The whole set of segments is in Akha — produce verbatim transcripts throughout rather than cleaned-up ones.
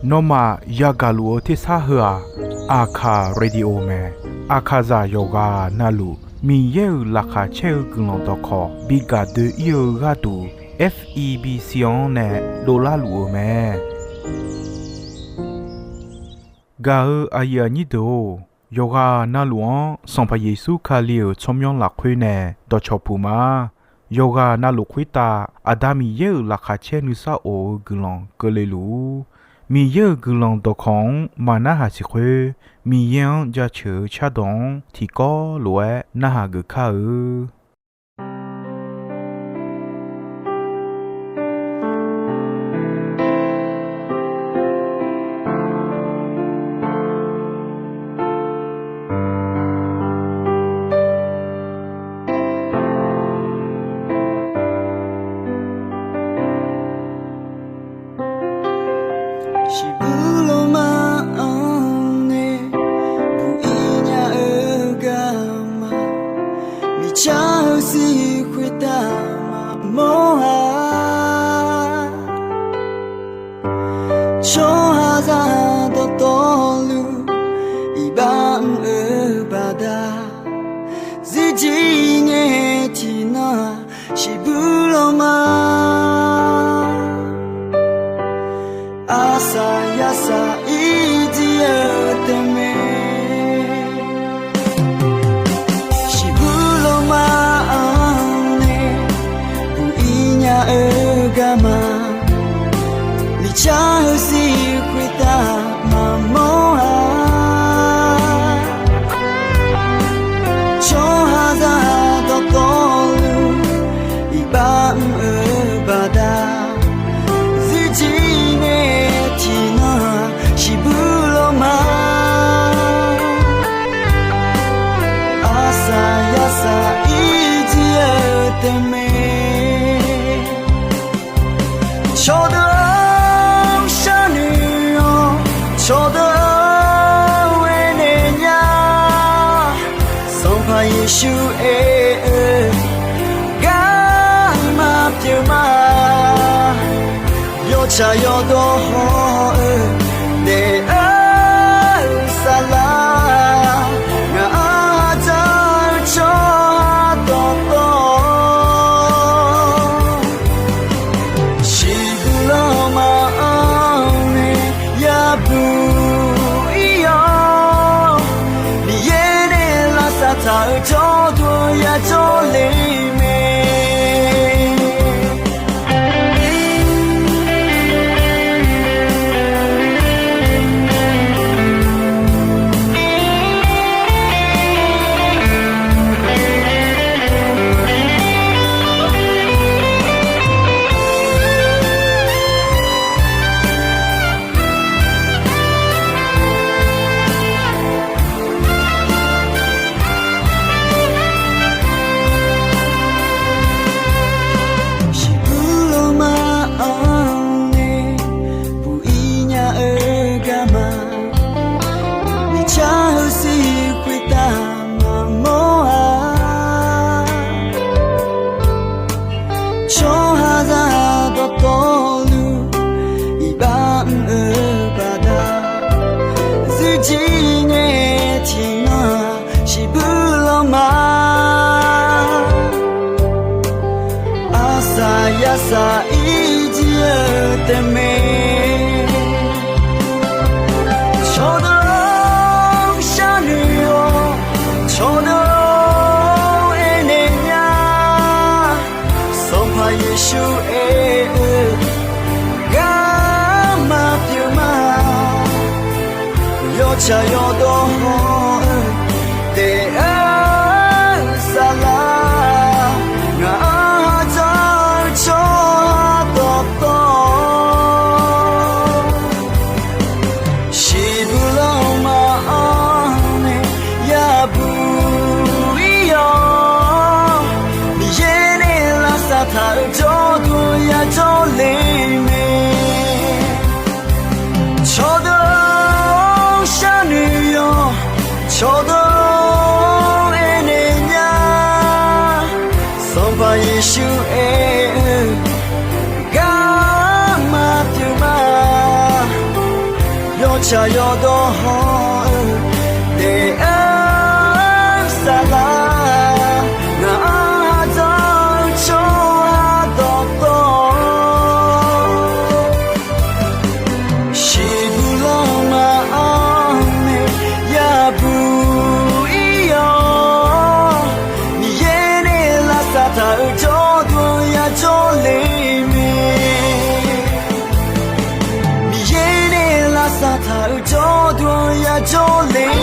Nawmaf yagaq luf-eu tersar heu-aq, Aqkaq Radio mae. Aqkaqzaq yawqghaq navluf Miqyaer-euq laqkhaq caer-eu guiqlanq dawqkawq bi gaq doe-ir-eu gharduq, F E B C-anr nae dovlar luf-eu mae. Gaq-eu aqyuif aqnyir deuq-or, yawqghaq navluf-anr Sanqpaq Yeqsur Kali-euq tsawrmyanr lafkhoer nae dawqcawq puq ma. Yawqghaq navluf khoertav Aqda Miqyaer-euq laqkhaq caer nuisar of-eu guiqlanq keuvle luf-ur. Miqyaer-euq guiqlanq dawqkawq-anr maqnarhaq siq khoer, Miqyaer-anr jaceuq-eu cardawq-anr tiqkawv lof-aer narhaq geuf kar-eu. Shiqbuq lawrma-anr nae buq-ir nya-eu garma, miqcar-eu sir khoertav maqmawr-a. Tsawrhaqzaq dawqtawvluf iqbax mr-eu baqda, zirjir ngae tiqnan-aq, shiqbuq lawrma arsaq yarsaq ir jir-eu taef mae. Shiqbuq lawrma-anr nae buq-ir nya-eu garma, miqcar-eu sir khoertav maqmawr-a. Tsawrhaqzaq dawqtawvluf iqbax mr-eu baqda, zirjir ngae tiqnan-aq, shiqbuq lawrma arsaq yarsaq ir jir-eu taef mae. Cawqdeuq-or sharnoeq-awq, cawqdeuq-or aernaeq nya. Sanqpaq Yeqsur aer-eu garma pyeuf ma. Yawtsaq yawdawr haw-eu daef-eu saflar, ngaq-anr dzaq-eu tsawrhaq dawqtawv, shiqbuq lawrma-anr nae yabuq ir-awr, Miqyaer nae lavsav taq-euq jawrduq yajawr le mae. Shiqbuq lawrma-anr nae buq-ir nya-eu garma, miqcar-eu sir khoertav maqmawr-a. Tsawrhaqzaq dawqtawvluf iqbax mr-eu baqda, zirjir ngae tiqnan-aq, shiqbuq lawrma arsaq yarsaq ir jir-eu taef mae. Cawqdeuq-or sharnoeq-awq, cawqdeuq-or aernaeq nya. Sanqpaq Yeqsur aer-eu garma pyeuf ma. Yawtsaq yawdawr haw-eu daef-eu saflar, ngaq-anr dzaq-eu tsawrhaq dawqtawv, shiqbuq lawrma-anr nae yabuq ir-awr, Miqyaer nae lavsav taq-euq jawrduq yajawr le mae. Cawqdeuq-or sharnoeq-awq, Tsaq yawdawr hawr-eu daef-aer saflar, ngaq-anr aqdzanq-eu tsawrhaq dawqtawv, shiqbuq lanma-anr nae yabuq ir-awr, Miqyaer nae lavsav taq-euq jawrduq yajawr le mae. Miqyaer nae lavsav taq-euq jawrduq yajawr le mae.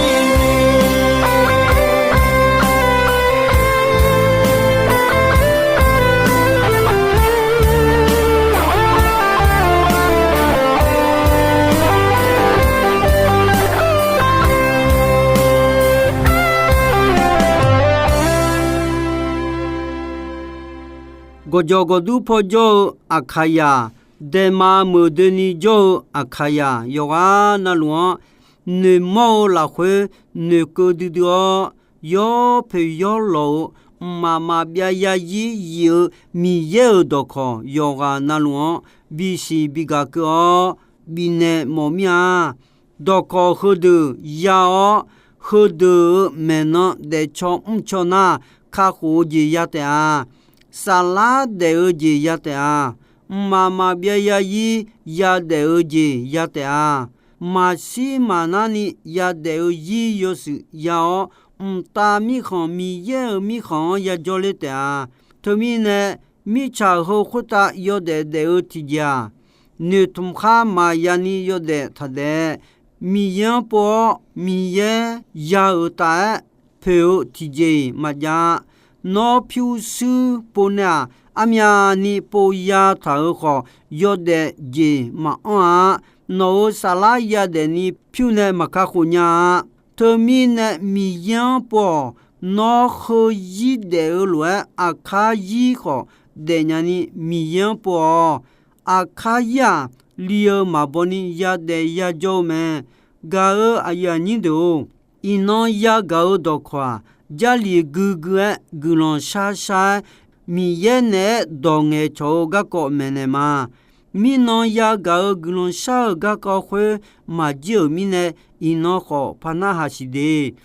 Gawqjawq gawqdur paw jawr-eu Aqkaqyaq, daema meuq doeni jawr-eu Aqkaqyaq yawqghaq navluf-anr, noeqmawr-eu lafkhoer noeqkeuv duidui-awr, yawpoeq yawlawq-euq mqmaq maqbyav yarzir yif-eu Miqyaer-euq dawqkawq yawqghaq navluf-anr bisiq bigaq keuv-awr, bifnaeq mawf mir-a. Dawqkawq heudeuq ya-awr, heudeuq-euq maeqnan daefcaw mrcaw nar, kakhof-eu jeq ya taef-a. Saflar daef-eu jeq ya taef-a. Mqmaq maqbyav yarzir yadaef-eu jeq ya taef-a. Maqshir maqnarni yadaef-eu zir yawshuif ya-awr, mqtav mirkhanq Miqyaer-euq mirkhanq-anr yajawr ler taef-a. Teumirnae, mirtsaq heu khoertav yawdaef daef-eu tiqjeq-aq, noeqtmq khar maqya ni yawdaef taqdaef. Miqyaer-anr pov-awr, Miqyaer ya-euq taf-aer poeq-eu tiqjeq-iq maqjav-a. Nawr pyurshuir pov nae-aq, armyavni pov ya taq-euq khawf, yawdaef jeq maqanr-a. Nawq-euq saflar yadaef ni pyur nae maqkakhof nya-a. Teumirnae Miqyaer-anr pov-awq. Nawr heuzir daef-eu lof-aer aqkar zir khawf daefnya ni Miqyaer-anr pov-awq. Aqkar zir-aq, li-eu maqbaw ni yadaef yajawr-eu mae. Gaq-euq aqyuif aqnyir deuq-or, iqnan yagaq-eu dawqkawq-aq, Jarlif guigui-aer guiqlanq sharshar-aer, Miqyaer naeq-aer dawq ngaeqcawq-eu garkawv maeqnaeq ma. Mirnan yagaq-euq guiqlanq shar-euq garkawv khoer maqjir-euq mirnae, iqnan khawf par narhaq siq de.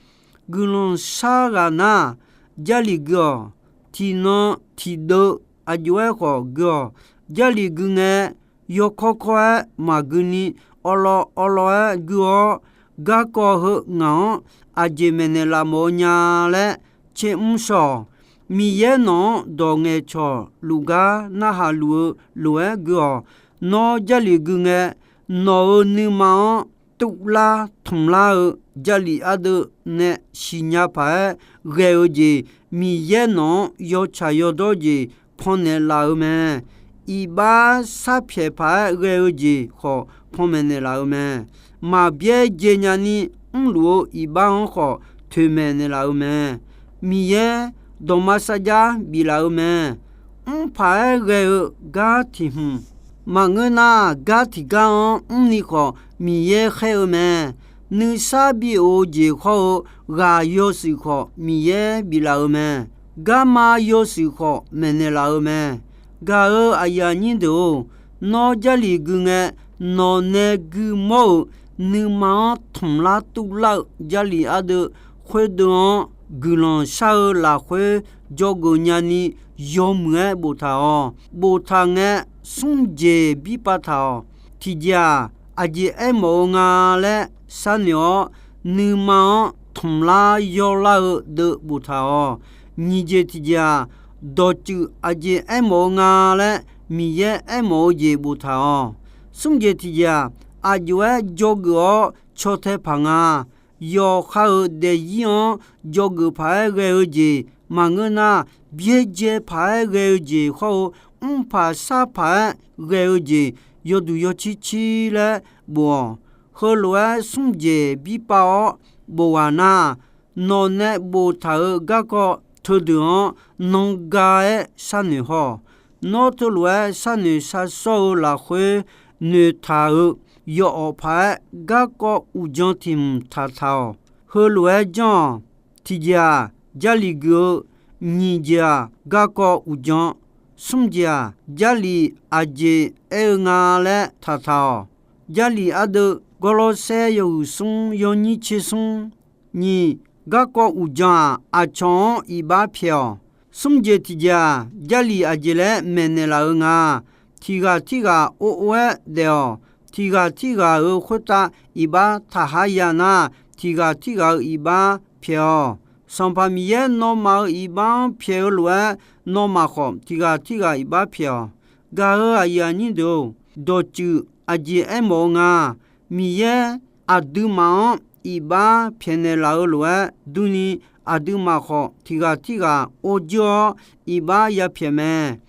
Guiqlanq shar ghaq nar, Jarlif gui-awq. Tiqnan tiqdeuv aqjox-aer khawf gui-awq. Jarlif gui ngae, yawkawr kawr-aer maqgui ni, awvlawv awvlawv-aer gui-awr, garkawv heu ngaq-anr aqjeq maeqnaeq laf mawf-eu nya laer tsermr shawq. Miqyaer nawq-anr dawq ngaeqcawq luf gar narhaq luf-eu lof-aer gui-awq. Nawr Jarlif gui ngae, nawq-euq nuima-anr tuvlar tmqlar-eu Jarlif ardeuv nae siqnya paq-aer ghae-eu jeq, Miqyaer nawq-anr yawtsaq yawdawr jeq pannaeq laf-eu mae. Iqbax sharpyaeq paq-aer ghae-eu jeq khawf panmaeq naeqlaf-eu mae. Maqbyaerdzae nyani mrluf-eu iqbax-anr khawf toeqmaeq naeqlaf-eu mae. Miqyaer dawqma sarjax biflaf-eu mae. Mr paq-aer ghae-eu gar tiq hmq maqngeur nar, gar tiqgar-anr mrni khawf Miqyaer khaer-eu mae. Nuisar bi of-eu jeq hawr-eu ghaq yawshuif khawf Miqyaer biflaf-eu mae. Garma yawshuif khawf maeqnaeq laf-eu mae. Gaq-euq aqyuif aqnyir deuq-or, nawr Jarlif gui ngae, nawq nae gui mawr-euq nuima-anr tmqlar tuvlar-eu Jarlif ardeuv khoerdeuv-anr guiqlanq shar-eu lafkhoer dzawgeuf nyani yawmuiq-aer boftaq-awq. Boftaq ngae, smr jeq bir pav taq-awq. Tiqjeq-aq, aqjeq aermawf-eu nga laer sharnoeq-awr, nuima-anr tmqlar yawrlar-eu deuv boftaq-awq. Nyiq jeq tiqjeq-aq, dawqtsuif aqjeq aermawf-eu nga laer Miqyaer aermawf-eu jeq boftaq-awq. Smr jeq tiqjeq-aq, aqjox-aer dzawgeuf-awr caw tae paq nga. Yawqha-euq daefzir-anr dzawgeuf paq-aer ghae-eu jeq maqngeur nar, byaerdzae paq-aer ghae-eu jeq hawr-eu mr paq shar paq-aer ghae-eu jeq yawduq yawcir cir laer bof-awq. Heulof-aer smr jeq bir pav-awr bof ghaq nar, nawq nae boftaq-euq garkawv teudeuq-anr nan ga-aer sharnoeq haw-awq. Nawr teulof-aer sharnoeq sharsawr-eu lafkhoer noeqtaq-euq yawawq paq-aer garkawv uqdzan tiq hmq taqtaq-awq. Heulof-aer janr-awq. Tiqjeq-aq, Jarlif geuf-eu. Nyiq jeq-aq, garkawv uqdzan. Smr jeq-aq, Jarlif aqjeq aer-eu nga laer taqtaq-awq. Jarlif ardeuv Gawrlawrsaer yawhuiq smr yawnyir tser smr. Nyiq, garkawv uqdzan-aq, aqcawq-anr iqbax pyaeq-awq. Smr jeq tiqjeq-aq, Jarlif aqjeq laer maeqnaeq laf-eu nga. Tiq ghaq tirghaq or or-aer daef-awq. Tiq ghaq tirghaq-euq khoertav iqbax taqhar ya nar, tiq ghaq tirghaq-euq iqbax pyaeq-awq. Sanqpaq Miqyaer nawmaf-euq iqbax-anr pyaeq-eu lof-aer, nawmaf khawf tiq ghaq tirghaq iqbax pyaeq-awq. Gaq-euq aqyuif aqnyir deuq-or, dawqtsuif aqjeq aermawf-eu nga. Miqyaer aqduimaf-anr iqbax pyaeqnaeq laf-eu lof-aer durni, aqduimaf khawf tiq ghaq tirghaq or jir-awr iqbax yapyaeq mae.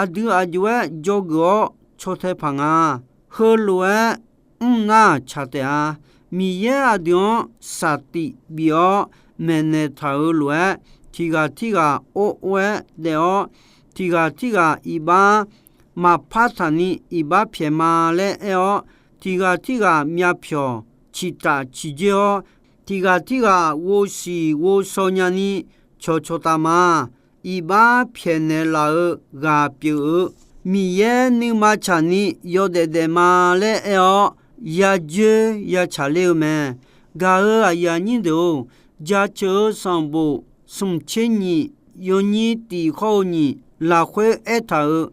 Aqdui aqjox-aer dzawgeuf-awr caw tae paq nga. Heulof-aer mr nar tsaq taef-a. Miqyaer aqdui-anr saqtif bif-awr maeqnaeq taq-euq lof-aer, tiq ghaq tirghaq or or-aer daef-awr, tiq ghaq tirghaq iqbax maqpar taqni iqbax pyaeq ma laer aer-awr, tiq ghaq tirghaq myavpyawq ciqtaf ciqjer-awr, tiq ghaq tirghaq ghovsiq ghovshaw nyani cawqcawq taf ma. Iqbax pyaeqnaeq laf-eu ghaq pyeuf-eu, Miqyaer nuima tsaqni yawdaef daef ma laer aer-awr, yajoer yatsaq ler-eu mae. Gaq-euq aqyuif aqnyir deuq-or, jaceuq-eu sanqbof smq tser nyiq yawnyir tiq hawr-eu nyiq lafkhoer aertaq-euq,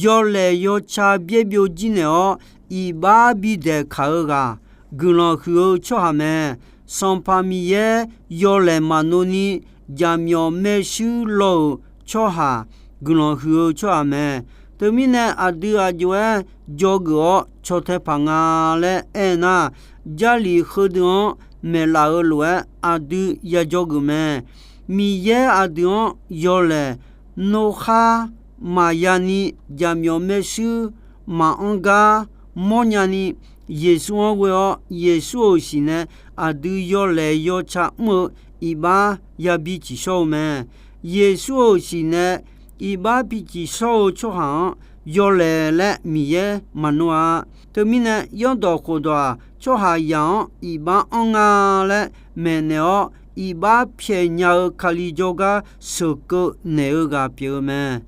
yawlaeq yawca byaer byov jir naeq-awr, iqbax bidaeq kaq-eu ghaq, guiqlanq huiq-eu tsawrhaq mae. Sanqpaq Miqyaer yawlaeq maqnov ni jaqmyawf maershuir law-euq tsawrhaq, guiqlanq huiq-eu tsawrhaq mae. Teumirnae aqdui aqjox-aer dzawgeuf-awr caw tae paq nga laer aernar, Jarlif heudeuq-anr maeqlaf-eu lof-aer aqdui ya dzawgeuf mae. Miqyaer aqdui-anr yawlaeq nor khar maqya ni, jaqmyawf maershuir maqanr gar mawrnya ni, Yeqsur-anr ghoe-awr Yeqsur-euq siq nae aqdui yawlaeq yawca mr-eu iqbax yabi tsiqshawr-eu mae. Yeqsur-euq siq nae iqbax bi tsiqshawr-eu tsawrhaq-anr yawlaeq laer Miqyaer maqnov-a. Teumirnae, zanrdawq khofdawq-aq, tsawrhaqzaq-anr iqbax anr nga laer maeqnaeq-awr, iqbax pyaeqnya-eu Kali jawrgar sheuqkeuv naeq-eu ghaq pyeuf-eu mae.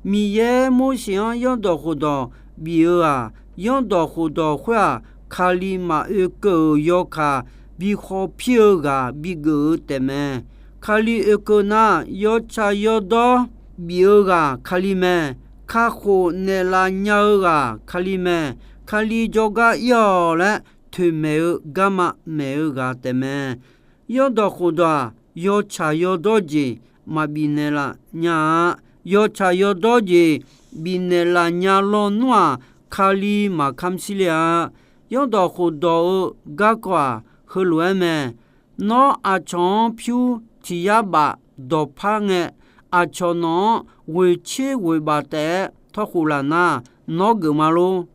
Miqyaer Morseq-anr zanrdawq khofdawq bif-eu-aq, zanrdawq khofdawq khoer-aq, Kali maqoe keuv-euq yawkaq bi khawpir-eu ghaq bigeuf-eu taefmae. Kali oekeuv nar, yawtsaq yawdawr bif-eu ghaq Kali mae. Kakhof naeqlaf nya-eu ghaq Kali mae. Kali jawrgar ir-awq laer toeqmaeq-eu garma maeq-eu ghaq taefmae. Zanrdawq khofdawq-aq, yawtsaq yawdawr jeq maqbif naeqlaf nya-a. Yawtsaq yawdawr jeq bifnaeq laf nya lawnmr-aq, Kali maqkamq shir le-a. Zanrdawq khofdawq-eu garkawv-aq, heulof-aer mae. Nawr aqcawq-anr pyur tiq yar baf dawqpar ngae, aqcawq nawq-anr ghoeqtser ghoeqbaf taef-aer tawrkhof laf nar, nawr geufma lor.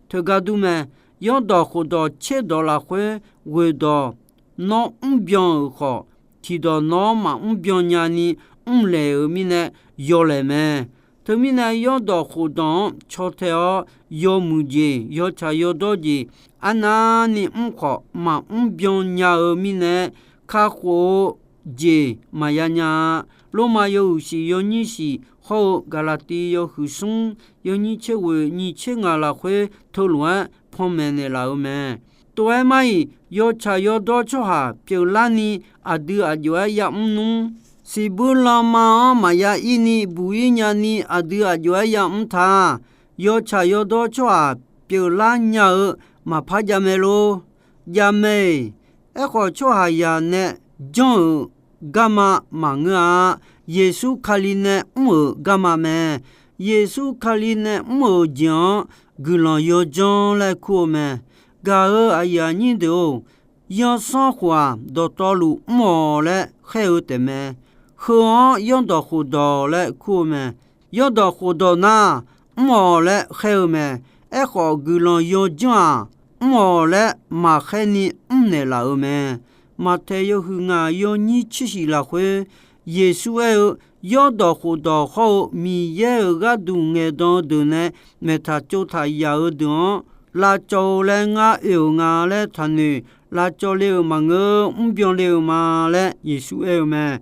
Teugar dur mae. Zanrdawq khofdawq tserdawq lafkhoer ghoeqdawq nawr mrbyan-euq khawf, tiqdawq nawr maqmr byan nyani mrlaeq-euq mirnae yawlaeq mae. Teumirnae, zanrdawq khofdawq-anr caw tae-awr, yawmuiq jeq, yawtsaq yawdawr jeq, arnavni mr khawf maqmr byan nya-eu mirnae, kakhof-eu jeq maqya nya-a. Lormav yawhuiq shiq yawnyir shiq hawr-eu Gaqlaqtiv yawhuiq smr yawnyir tser ghoeq nyiq tser ngaq lafkhoer teulof-aer panmaeq naeqlaf-eu mae. Tov-aer mar-iq, yawtsaq yawdawr tsawrhaq pyeuflarni aqdui aqjox-aer yamr nmr. Siqbuir lanma-anr maqya ir ni buq ir nyani aqdui aqjox-aer yamr ta. Yawtsaq yawdawr tsawrhaq pyeuflar nya-eu maqpar jamae lor. Jamae-iq. Aerkhawf, tsawrhaqzaq nae janr-euq garma maqngeur-a. Yeqsur Kali nae mr-euq garma mae. Yeqsur Kali nae mr-euq jeq-anr guiqlanq yawjanr laer kur-eu mae. Gaq-euq aqyuif aqnyir deuq-or, zanrsanrkhof-aq, dawqtawvluf mr-awq laer khaer-eu taefmae. Heu-anr zanrdawq khofdawq laer kur-eu mae. Zanrdawq khofdawq nar, mr-awq laer khaer-eu mae. Aerkhawf, guiqlanq yawjanr-aq, mr-awq laer maqkhaer ni mrnaeq laf-eu mae. Maqtaeq yawhuiq ngaq yawnyir tser shiq lafkhoer, Yeqsur aer-eu, zanrdawq khofdawq hawr-eu Miqyaer-euq gharduq ngaeqdan-eu deuq nae maeqtaq tsovtaq yaf-eu deuq-anr lavcawv-eu laer ngar oe-euq nga laer taqnoeq. Lavcawv le-euq maqngeur, mrbyan le-euq ma laer Yeqsur aer-eu mae.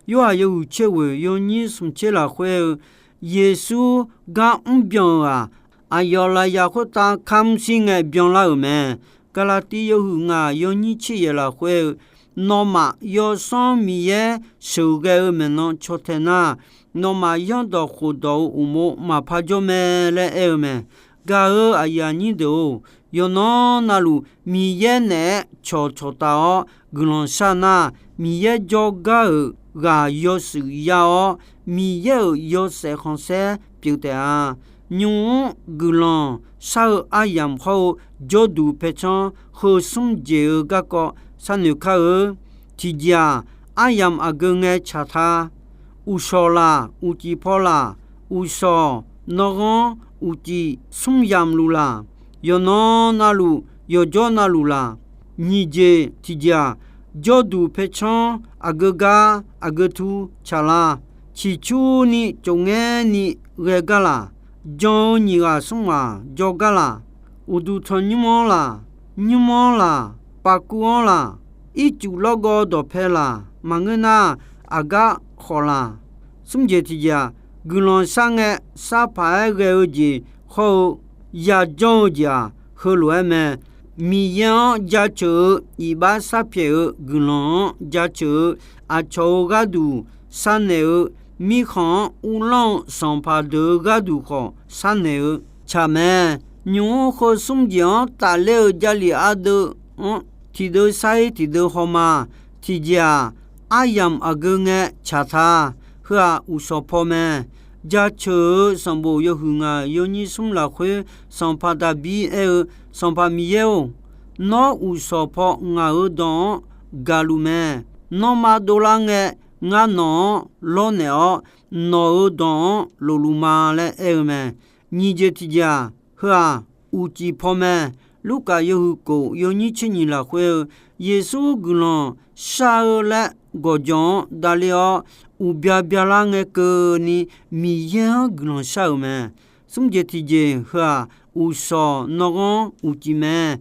Yorhaq yawhuiq tser ghoeq yawnyir smq tser lafkhoer-eu, Yeqsur gar mrbyan-euq-aq, aqyawf lafyaq khoertav kamq shir ngae byanlar-euq mae. Gaqlaqtiv yawhuiq ngaq yawnyir tser yaeq lafkhoer-eu, nawmaf yawsanr Miqyaer sheuqghae-eu maeqnan caw tae nar, nawmaf yanrdawq khofdawq-euq uqmov maqpar jawr mae laer aer-eu mae. Gaq-euq aqyuif aqnyir deuq-or, yawqnan navluf Miqyaer naeq-aer cawqcawq taf-awr guiqlanq shar nar, Miqyaer jawrgar-euq ghaq yawshuif ya-awr, Miqyaer-euq yawshaef khanqsaer pyeuf taef-a. Nymq-mr guiqlanq shar-eu aryamq hawr-eu jawrduq paercanr heu smr jeq-eu garkawv sharnoeq kar-eu. Tiqjeq-aq, aryamq aqgeu ngae tsaq ta. Uqshawq laq, uqcif paw laq, uqshawq, nawr ghanr, uqcif, smr yamq luf laq, yawqnan navluf, yawqjawr navluf laq. Nyiq jeq tiqjeq-aq, jawrduq paercanr aqgeu gar aqgeu tu tsaq la. Ciqcurni tsofngaerni ghae gar laq. Jan-eu nyiq ghaq smr ghaq jawr gar laq. Uqduq tanqnymr-anr laq, nymr-anr laq, pavkuv-anr laq, ircuf lawrgawv dawqpae laq, maqngeur nar aqgar khawf laq. Smr jeq tiqjeq-aq, guiqlanq shar ngae sharpaq-aer ghae-eu jeq hawr-eu yajanr-eu jeq-aq, heulof-aer mae. Miqyaer-anr jaceuq-eu iqbax sharpyaeq-eu guiqlanq-anr jaceuq-eu aqcawq-euq gharduq sharnaeq-eu, mirkhanq-anr uvlanr-eu sanqpaq deuq-euq gharduq khawf sharnaeq-eu tsaq mae. Nymq-mr heu smr jeq-anr tafler-eu Jarlif ardeuv-anr tiqdeuv sar-ir tiqdeuv hawma. Tiqjeq-aq, aryamq aqgeu ngae tsaq ta. Heu-aq, uqshawq paw mae. Jaceuq-eu sanqbof yawhuiq ngaq yawnyir smr lafkhoer, sanqpaq Daqbir aer-eu, Sanqpaq Miqyaer-or, nawr uqshawq paw ngaq-euq dawq-anr gaqluf mae. Nanrma dovlar ngae, ngar nawq-anr lawrnaeq-awr, nawq-euq dawq-anr lofluf ma laer aer-eu mae. Nyiq jeq tiqjeq-aq, heu-aq, uqcif paw mae. Lurkaf yawhuiq kof yawnyir tser nyiq lafkhoer-eu, Yeqsur guiqlanq shar-eu laer gawqjawq-anr davler-awr, uqbya byalar ngae keuvni Miqyaer-anr guiqlanq shar-euq mae. Smr jeq tiqjeq heu-aq, uqshawq nawr ghanr uqcif mae.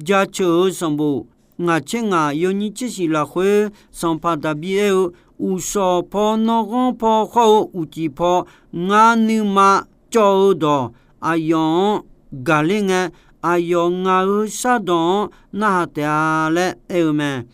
Jaceuq-eu sanqbof ngaq tser ngaq yawnyir tser shiq lafkhoer, sanqpaq Daqbir aer-eu, uqshawq paw, nawr ghanr paw, hawr-eu uqcif paw, ngar nuima cawv-eu dawq aqyawf-anr gaqler ngae, aqyawf ngaq-euq shardawq-anr narhaq taef-a laer aer-eu mae.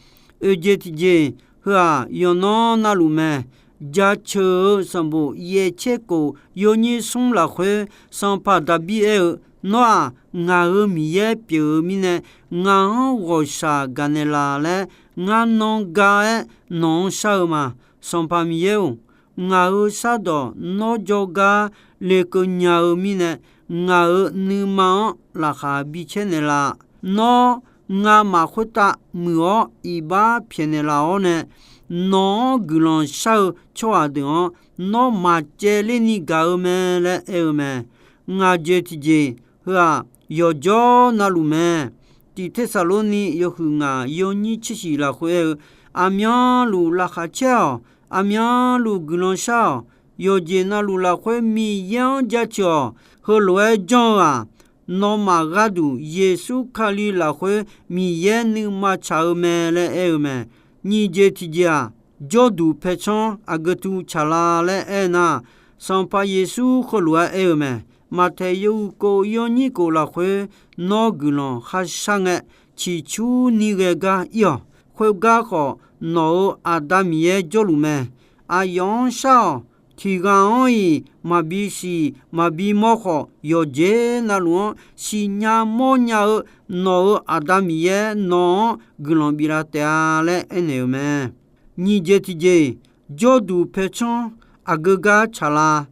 Oeq jeq tiqjeq, heu-aq, yawqnan navluf mae. Jaceuq-eu sanqbof yaeq tser kof yawnyir smr lafkhoer, sanqpaq Daqbir aer-eu, nawr-aq, ngaq-euq Miqyaer pyeuf-eu mirnae, ngaq-anr ghawqshaq gaqnaeq laf laer, ngar nan ga-aer nawq-anr shar-eu ma. Sanqpaq Miqyaer-or, ngaq-euq shardawq nawr jawrgar lekeuv nya-eu mirnae, ngaq-euq nuima-anr laqkhaq bicaer naeqlaf. Nawr ngamaf khoertav muiq-awr iqbax pyaeqnaeq laf-awr nae, nawq-anr guiqlanq shar-eu tsawrhaq deuq-anr nawr maqcaevler ni gaq-eu mae laer aer-eu mae. Ngaq jeq tiqjeq, heu-aq, yawqjawr navluf mae. Tiq Tersaqlorni yawhuiq ngaq yawnyir tser shiq lafkhoer aer-eu, aqmyanluf laqkhaq caer-awq. Aqmyanluf guiqlanq shar-awq. Yawqjeq navluf lafkhoer Miqyaer-anr jaceuq-awq. Heulof-aer janr-eu-aq, nawmaf gharduq Yeqsur Kali lafkhoer Miqyaer nuima tsaq-eu mae laer aer-eu mae. Nyiq jeq tiqjeq-aq, jawrduq paercanr aqgeu tu tsaq la laer aernar, Sanqpaq Yeqsur heulof-aer aer-eu mae. Maqtaeq yawhuiq kof yawnyir kof lafkhoer, nawr guiqlanq kharshar ngae, ciqcurni ghae gar ir-awq. Khoergar khawf, nawq-euq Aqda Miqyaer jawrluf mae. Aqyawf-anr shar-awq. Tiq ghaq-anr-iq maqbi siq maqbi mawr khawf, yawqjeq navluf-anr siqnya mawrnya-eu nawq-euq Aqda Miqyaer nawq-anr guiqlanq biflaf taef-a laer aernaeq-euq mae. Nyiq jeq tiqjeq, jawrduq paercanr aqgeu gar tsaq la.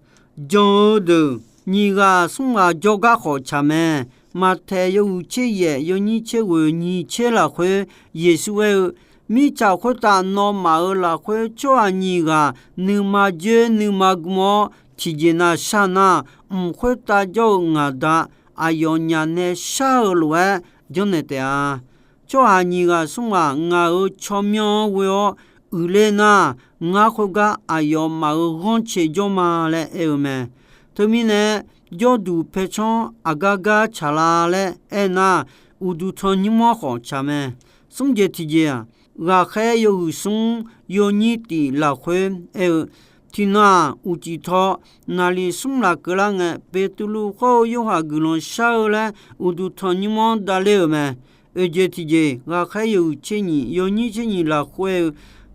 Jan-eu deuq nyiq ghaq smr ghaq jawrgar khawf tsaq mae. Maqtaeq yawhuiq tser yaef yawnyir tser ghoeq nyiq tser lafkhoer, Yeqsur aer-eu, mirtsaq khoertav nawmaf-euq lafkhoer tsawrhaq nyiq ghaq nuima dzoer nuima gm-awr tiqjeq nav shar nar, mq khoertav jawr-eu ngaq Da aqyawfnyaf nae shar-eu lof-aer janrnaeq taef-a. Tsawrhaq nyiq ghaq smr ghaq ngaq-euq tsawrmyanr-anr ghoe-awr uiqler nar, ngar khoergar aqyawfmaf-euq ghanrcae jawr ma laer aer-eu mae. Teumirnae, jawrduq paercanr aqgar gar tsaq la laer aernar, uqduq tanqnymr-anr khawf tsaq mae. Smr jeq tiqjeq-aq, ghaqkhaer yawhuiq smr yawnyir tif lafkhoer aer-eu, tiqnan-aq, uqcif taw naqliq smr laf keuvlar ngae, Beqtuvluv khawr-eu Yorhaq guiqlanq shar-eu laer uqduq tanqnymr-anr davler-euq mae. Oeqjeq tiqjeq, ghaqkhaer yawhuiq tser nyiq, yawnyir tser nyiq lafkhoer-eu,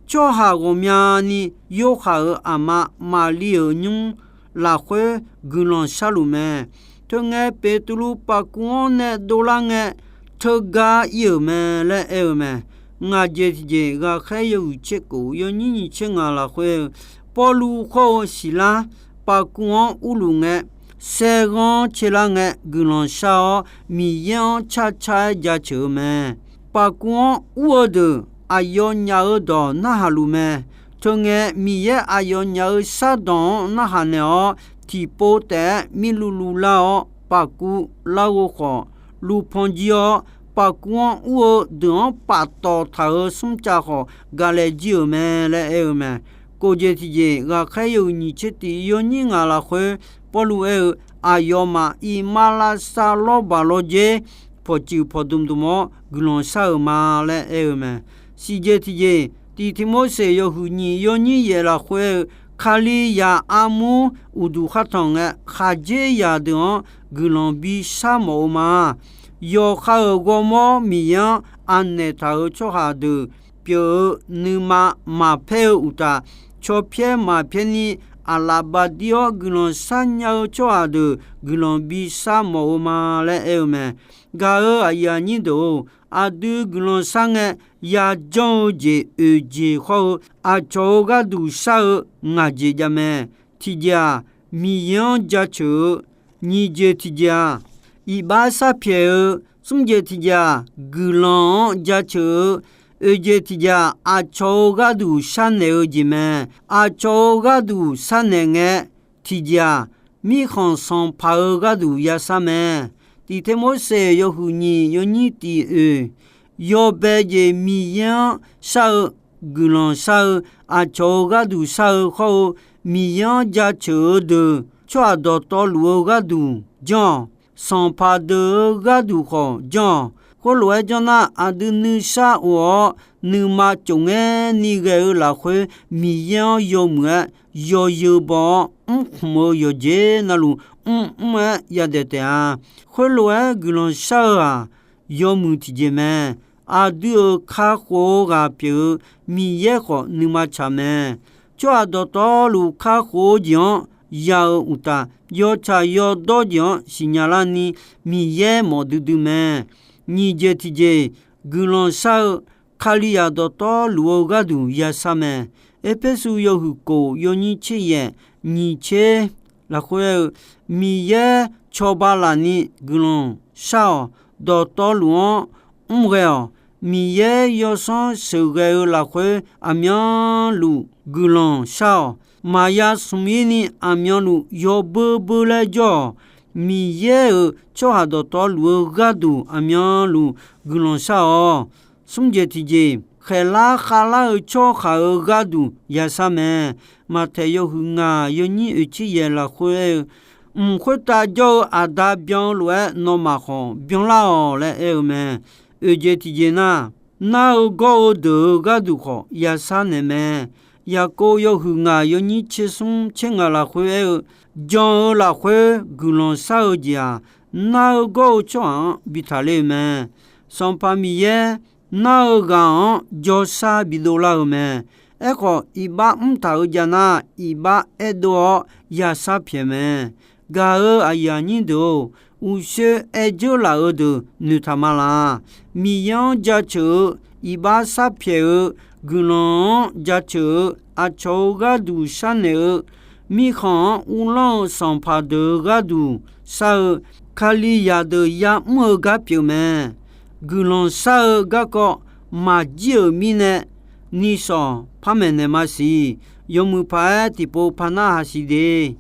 tsawrhaq ghawqmyani yorhaq-euq aqma Maqli-euq nymr lafkhoer guiqlanq sharluf mae. Teungae, Beqtuvluv pafkuv-anr nae dovlar ngae, teugar ir-euq mae laer aer-eu mae. Ngaq jeq tiqjeq, ghaqkhaer yawhuiq tser kof, yawnyir nyiq tser ngaq lafkhoer-eu, Pawrluv khawr-eu Siqlar pafkuv-anr urluf ngae, saerghanr caelar ngae guiqlanq shar-awr, Miqyaer-anr carcar-aer jaceuq-eu mae. Pafkuv-anr ur-eu deuq aqyawfnyaf-euq dawq narhaq luf mae. Teungae, Miqyaer aqyawfnyaf-euq shardawq-anr narhaq naeq-awr, tiqpov taef-aer mirluv luvlar-awr, pafkuv larghov khawf luvpan jir-awr, pafkuv-anr ur-eu deuq-anr paftawf taq-euq smrcav khawf gaqlae jir-euq mae laer aer-eu mae. Kof jeq tiqjeq, ghaqkhaer yawhuiq nyiq tser tiq, yawnyir ngaq lafkhoer Pawrluv aer-eu, aqyawfmaf iqmalavshav lawrbaq lawrdzer pawqtsuif pawqdmq dmq-awr guiqlanq shar-euq ma laer aer-eu mae. Siq jeq tiqjeq, tiq Tiqmorseq yawhuiq nyiq, yawnyir yaef lafkhoer-eu, Kalizaq armur uqduq khartanq ngae, khaqdzerzaq deuq-anr guiqlanq bishar mawf-eu ma. Yawqha-euq ghawrmawr Miqyaer-anr anaeq taq-euq tsawrhaq deuq pyeuf-eu nuima maqpaer-eu uqtaf, cawpyaer maqpyaer ni aqlaf bafdir-awr guiqlanq sharnya-eu tsawrhaq deuq guiqlanq bishar mawf-eu ma laer aer-eu mae. Gaq-euq aqyuif aqnyir deuq-or, aqdui guiqlanq shar ngae, yajanr-eu jeq oeq jeq khawr-eu, aqcawq-euq gharduq shar-eu ngaq jeq jav mae. Tiqjeq-aq, Miqyaer-anr jaceuq-eu, nyiq jeq tiqjeq-aq, iqbax sharpyaeq-eu, smr jeq tiqjeq-aq, guiqlanq-anr jaceuq-eu, oeq jeq tiqjeq-aq, aqcawq-euq gharduq sharnaeq-eu jeq mae. Aqcawq-euq gharduq sharnaeq ngae, tiqjeq-aq, mirkhanq sanqpaq-euq gharduq yashar mae. Tiq Tiqmorseq yawhuiq nyiq, yawnyir tiq oeq, yawbae jeq Miqyaer-anr shar-eu, guiqlanq shar-eu, aqcawq-euq gharduq shar-eu khawr-eu, Miqyaer-anr jaceuq-eu deuq, tsawrhaq dawqtawvluf-eu gharduq janr-awq. Sanqpaq deuq-euq gharduq khawf janr-awq. Khoerlof-aer janr nar, aqdui nuisar of-awr, nuima cofngaer ni ghae-eu lafkhoer, Miqyaer-anr yawmuiq-aer yawzeu baw-awr, mrkhmq-eu yawqjeq navluf mrmr-aer yadaef taef-a. Khoerlof-aer guiqlanq shar-eu-aq, yawmuiq tiqjeq mae. Aqdui-euq kakhof-eu ghaq pyeuf-eu Miqyaer khawf nuima tsaq mae. Tsawrhaq dawqtawvluf kakhof-eu jeq-anr ya-eu uqtaf, yawtsaq yawdawr jeq-anr siqnya larni Miqyaer mawf duidui mae. Nyiq jeq tiqjeq, guiqlanq shar-eu Kalizaq dawqtawvluf-eu gharduq yashar mae. Erpersu yawhuiq kof, yawnyir tser yaef, nyiq tser lafkhoer-eu, Miqyaer cawba lafni guiqlanq shar-awq. Dawqtawvluf-anr mrghae-awq. Miqyaer yawsanr sheuqghae-eu lafkhoer aqmyanluf guiqlanq shar-awq. Maqya smq-ir ni aqmyanluf yawbeur beur laer jawr-awq. Miqyaer-euq tsawrhaq dawqtawvluf-eu gharduq aqmyanluf guiqlanq shar-awq. Smr jeq tiqjeq, khaeqlar khavlar-eu tsawrhaq-euq gharduq yashar mae. Maqtaeq yawhuiq ngaq yawnyir oeqtser yaeq lafkhoer aer-eu, Mq khoertav jawr-eu Aqda byan-eu lof-aer nawmaf khawf byanlar-awq laer aer-eu mae. Oeq jeq tiqjeq nar, nar-eu gawr-eu deuq-euq gharduq khawf yashar naeq mae. Yaqkov yawhuiq ngaq yawnyir tser smr tser ngaq lafkhoer aer-eu, jan-eu lafkhoer guiqlanq shar-eu jeq-aq, nar-eu gawr-eu tsawrhaq-anr bi taqler-eu mae. Sanqpaq Miqyaer nar-eu ghaq-anr jawrshar bidov lar-eu mae. Aerkhawf, iqbax mr taq-eu jav nar, iqbax aerdov-awr yashar pyaeq mae. Gaq-euq aqyuif aqnyir deuq-or, uqshoe aer dzeur laf-eu deuq noeqtaq ma laq. Miqyaer-anr jaceuq-eu, iqbax sharpyaeq-eu, guiqlanq-anr jaceuq-eu, aqcawq-euq gharduq sharnaeq-eu, mirkhanq-anr uvlanr-eu sanqpaq deuq-euq gharduq shar-eu, Kalizaq deuq ya'mr-eu gar pyeuf mae. Guiqlanq shar-eu garkawv maqjir-euq mirnae, nisawq par maeq naeq ma siq. Yawmuiq paq-aer tiqpov par nar haq siq de.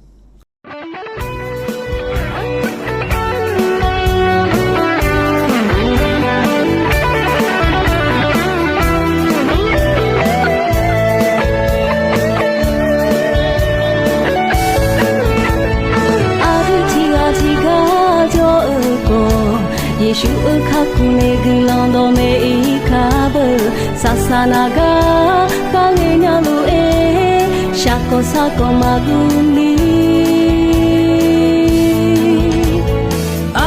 Aqdui tiqghaq tiqgar jawr-eu khawf, Yeqsur-euq kakhof nae guiqlanq dawqmaeq-ir kar beu. Saqsaq naq gar kharle nya luf-aer, shaqkawq sarkawq maqguv ni.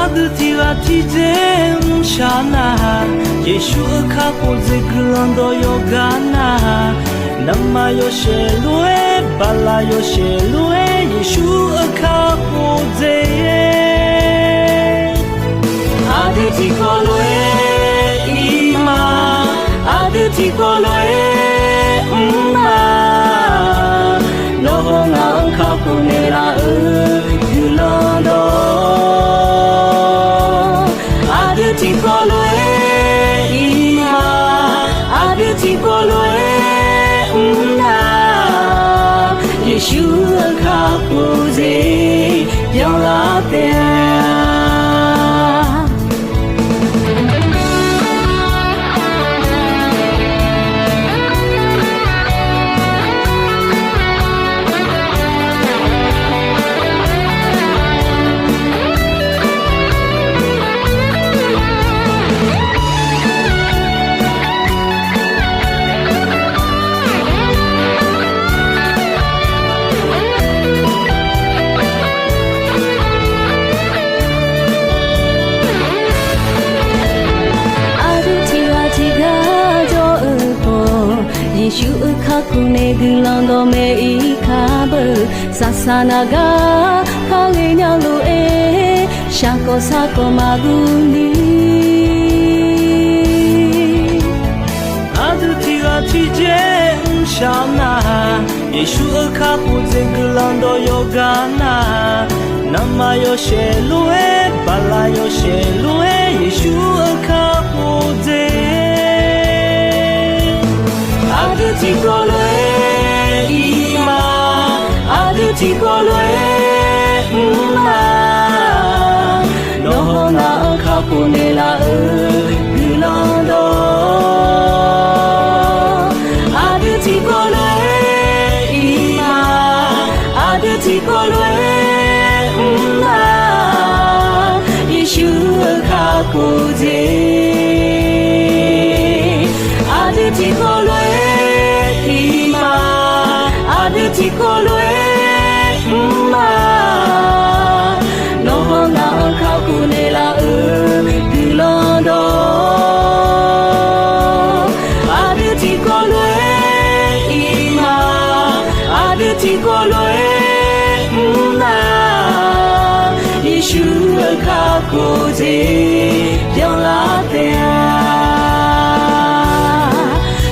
Aqdui tiqghaq Tiqjeq mrshaq nar-aq, Yeqsur-euq kakhof dzaeq guiqlanq dawq yawqghaq nar-aq, navmaqtser yawshaef lof-aer, baqlaq yawshaef lof-aer, Yeqsur-euq kakhof dzaeq-aer, aqdui tiqkawv lof-aer ir ma, aqdui tiqkawv lof-aer mr ma. Nawr hawr ngaq-anr kakhof naeqlaf-euq guiqlanq dawq, aqdui tiqkawv lof-aer ir ma, aqdui tiqkawv lof-aer mr nar, Yeqsur-euq kakhof dzaeq byanlar taef-a. Aqdui tiqghaq tiqghaq jawr-eu khawf, Yeqsur-euq kakhof nae guiqlanq dawqmaeq ir kar beu. Saqsaq naq gar kar le nya lof-aer, shaqkawq sarkawq maqguv ni. Aqdui tiqghaq tiqjeq mrshaq nar-aq, Yeqsur-euq kakhof dzaeq guiqlanq dawq yawqghaq nar-aq, navmaqtser yawshaef lof-aer, baqlaq yawshaef lof-aer, Yeqsur-euq kakhof dzaeq aqdui tiqkawv lof-aer ir ma, aqdui tiqkawv lof-aer mr ma. Nawr hawr ngaq-anr kakhof naeqlaf-euq guiqlanq dawq, aqdui tiqkawv lof-aer ir ma, aqdui tiqkawv lof-aer mr ma. Yeqsur-euq kakhof dzaeq aqdui tiqkawv lof-aer ir ma, aqdui tiqkawv lof-aer mr ma. Nawr hawr ngaq-anr kakhof naeqlaf-euq guiqlanq dawq, aqdui tiqkawv lof-aer ir ma, aqdui tiqkawv lof-aer mr ma. Yeqsur-euq kakhof dzaeq byanlar taef-a.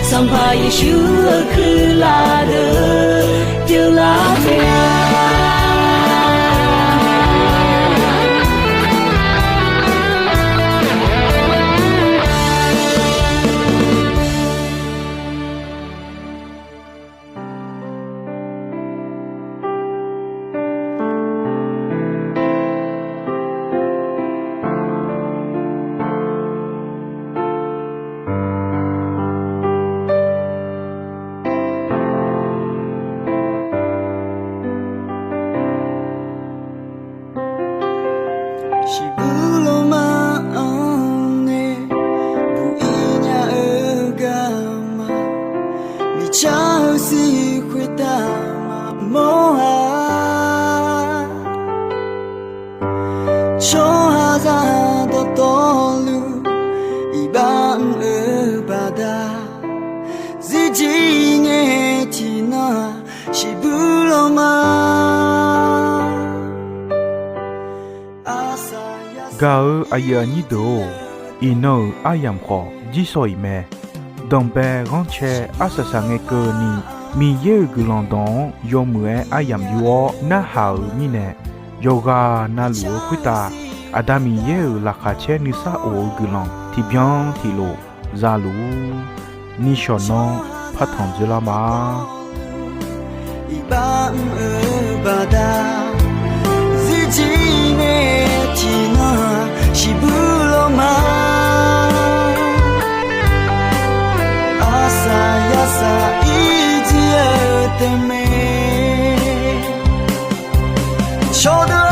Sanqpaq Yeqsur-euq kuirlaf deuq pyeuflar taef-a. Shiqbuir lawrma-anr nae buq-ir nya-eu garma, miqcar-eu siq khoertav maqmawr-a. Tsawrhaqzaq dawqtawvluf iqbax mr-eu baqda, zirjir ngae tiqnan-aq, shiqbuir lawrma. Gaq-euq aqyuif aqnyir deuq-or, iqnan-euq aryamq khawf jirsawq iq mae. Danqbae ghanrcae arsaq saq ngae keuvni, Miqyaer-euq guiqlanq dawq-anr yawmuiq-aer aryamq yur-awr narhaq-euq mirnae, yawqghaq navluf-eu khoertav Aqda Miqyaer-euq laqkhaq caer nuisar of-eu guiqlanq tiqbyan tiqlof zaluf-ur. Nishawq nanr partanq dzeurlar ma. Iqbax mr-eu baqda, zirjir ngae tiqnan shiqbuir lawrma. Arsaq yarsaq irjir-eu taef mae. Shawr deuq